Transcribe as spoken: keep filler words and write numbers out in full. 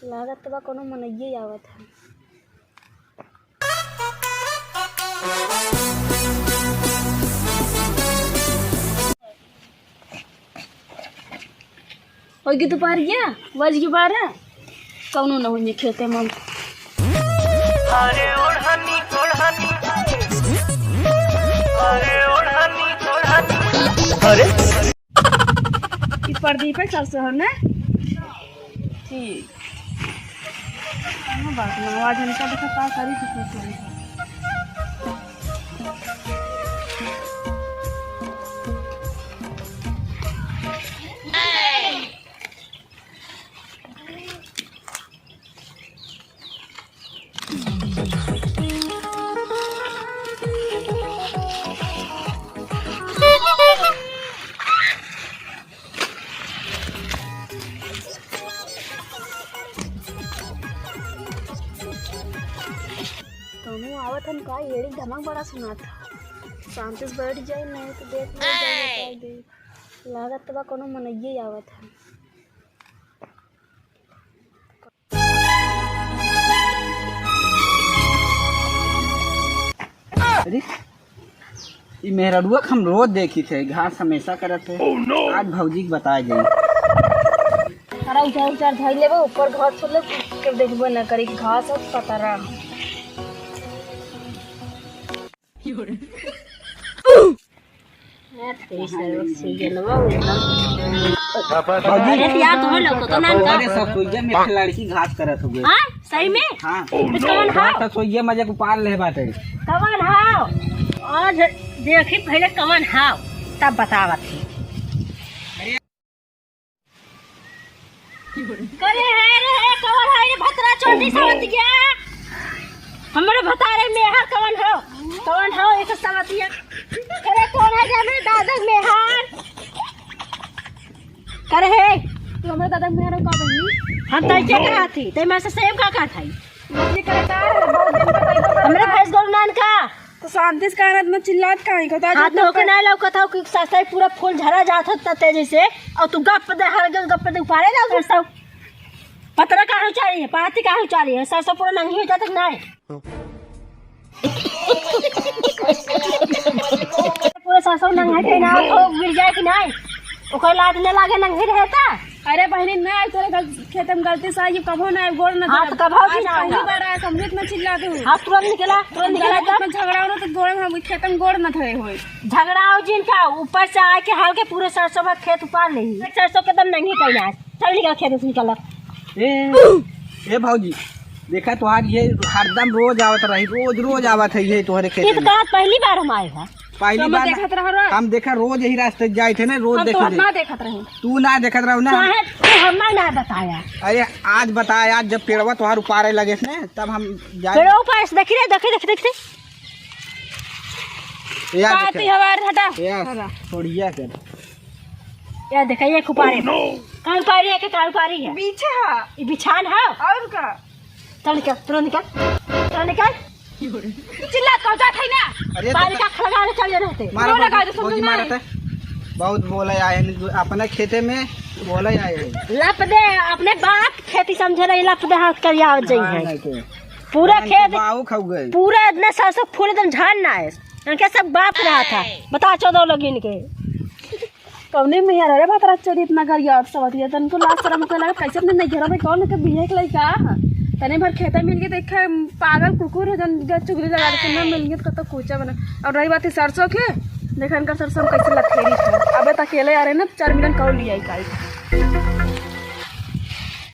लागत बा कोनो मनइये आवत है। होई गी दुपहरिया, बज गी बारह, कौनो न होई खेते में। अरे ओढ़नी, ओढ़नी, अरे ओढ़नी, ओढ़नी। अरे ई प्रदीप है, सरसों है ना? ठीक। कोनो बात ना, आज इनका देखा का करी, कुछ नहीं करी। कौनो आवत हन का? एड़ी धमक बड़ा सुनात ह। शांति से बैठ जाई, नहीं तो देख ले जाई, बताई दे। लागत बा कोनो मनइये आवत ह। अरे, ई मेहररुआ के हम रोज देखी थे, घास हमेशा करत है। Oh no! आज भौजी के बताए जाई। अरे उचार उचार धई लेबो, ऊपर घर छोड़ ले, के देखबो ना करी, घास और पतरा। भौजी, अरे यार, तुम्हें लौको तो ना का? अरे, ससुइया में एक लड़की घास करत हुए। हाँ, सही में? हाँ। तो कौन है? हाँ, ससुइया मजे को पार ले बाटे। कौन है? आज देखी पहले कौन है, तब बतावत ही। करे है रे, कवन है रे भतरा चोटी सवतिया? हमरे भतारे मेहर कवन हो? कवन हो एक सवतिया? करे कौन है रे हमरे दादा मेहर? करे है, तू हमरे दादा मेहर हो का बहिनी? हम तैसे कहा थी, ते मैं से सेम का कहा था? ये करे का है? बहुत दिन का पहले हमरे भैंस गोरू नान का। तो शांति से कहा ना, इतना चिल्लात काहे को? तो आज हाथ में इतना होके पे- ना लौकत हो कि सरसों पूरा फूल झरा जात हो इतना तेजी से, और तू गप दे, हर गप, गप दे उपाड़े जाओ सरसों। पतरा काहे उचारी है, पाती काहे उचारी है, सरसों पूरा नंगी हो जात कि नहीं? पूरा सरसों नंगा है कि ना, तो गिर जाए कि नहीं? ओकर लाज न लागे, नंगे रहता। अरे बहिनी, ना आए तोरे गल-, खेत में गलती से आई, कभो ना आए, गोड़ न हाँ, धरब। तो कभो भी आज ना पहली आएगा। बार आए, समझे इतना चिल्ला के हूँ। हाँ, तुरंत निकला, तुरंत निकला गलती तो। में झगड़ा हो ना, तो गोड़ में हम खेत में गोड़ न धरे होए। झगड़ा हो जिनका, ऊपर से आए के हाल के पूरे सरसों में खेत उपाड़ ले। सरसों के दम नहीं कहीं आज। चल निकल खेत से, निकल। ए, ए भौजी, देखा तोहार ये हरदम रोज आवत रही, रोज, रोज आवत है ये तोहरे खेत ये तो में। कहा पहली बार हम आए हैं। पहली तो हम बार देखत रहो रोज। हम देखा रोज यही रास्ते जाए थे ना, रोज हम देखे तो थे। ना देखत रहे। तू ना देखत रहो ना। काहे तू हमें ना बताया? अरे आज बताया, आज जब पेड़वा तोहार उपारे लगे थे ना, तब हम जाए। पेड़वा उपारे से देखी रे, देखी, देखी, देखी। ये आ पाती देखा। हमार हटा। ये आ, हटा। छोड़िया कर। ये देखा, ये उपारे। Oh, no। कहाँ उपारी है, के कहाँ उपारी है? पीछे है। ये बिछान है। और का? चल निकल, तुरंत निकल, तुरंत निकल। चिल्ला कौजा थे ना। अरे तो बाहर का खड़ा गाड़ी चल रहे थे। मारा, लो लगा दे, भौजी, समझ में मारा आए। थे। बहुत बोले आए हैं, अपने खेते में बोले आए हैं। लप दे, अपने बाप खेती समझे रही, लप दे हाथ करिया हो जाई हाँ, है। नहीं तो। पूरा जान के खेत, बाऊ खाऊ गए। पूरा इतना सरसों फूल एकदम झाड़ ना है। इनके सब बाप रहा था। बता चौदह लोग इनके। कौने में यार, अरे भतरा चोरी इतना गरियावत सवतिया, तनको लाज शरम के लगे, कैसे अपने नैहरा में कौन के बिहे के लइका, तने भर खेते मिल के देखे, पागल कुकुर है, जन के चुगली लगा के ना मिल गए, कतो कूचा बना। और रही बात है सरसों के, देखा इनका सरसों में कैसे लथेरी है। अबे त अकेले आ रहे ना, चार मिलियन कौन लिया आई काई।